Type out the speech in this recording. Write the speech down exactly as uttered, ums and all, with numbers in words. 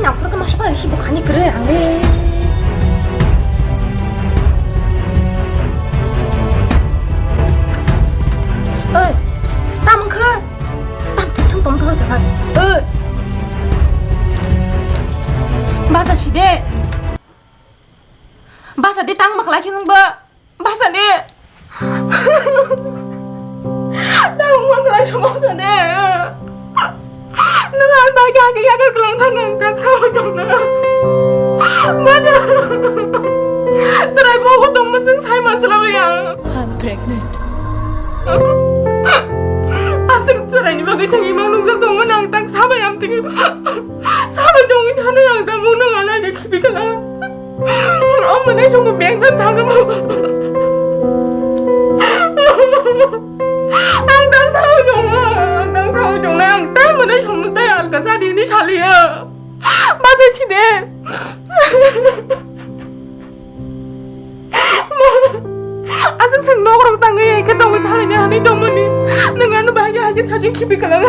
Aphuru khe masa pai si bukhani kwrwi ang le. Oi, tam wngkha? Tam thum thum tom thum thum. Oi. Basa si de. Basa de tang bakla khe nung ba. Basa de. Tang bakla khe basa de. Nung ang bai kha khe yakar klang thang ang tak sao dong na. Basa. Serai bo ko tong masang sai man sala ya. I'm pregnant. Asik serai ni bagwi sang imang nung sa tong man ang tak sabai am tiki. Sabai tong ni hana ang tak nung ang ana ke khibi kala. Omo nai songbo bengsa thangmo. Ang tang sao jongma, ang tang sao jongna, ang tang manai songno tai alka sadi ni saliya. Basa side. Aswk swng nok rok tangwi khe tongwi thangwi ni hani tongmani. Nwng ano bahai khe hai khe sajung khibi kala.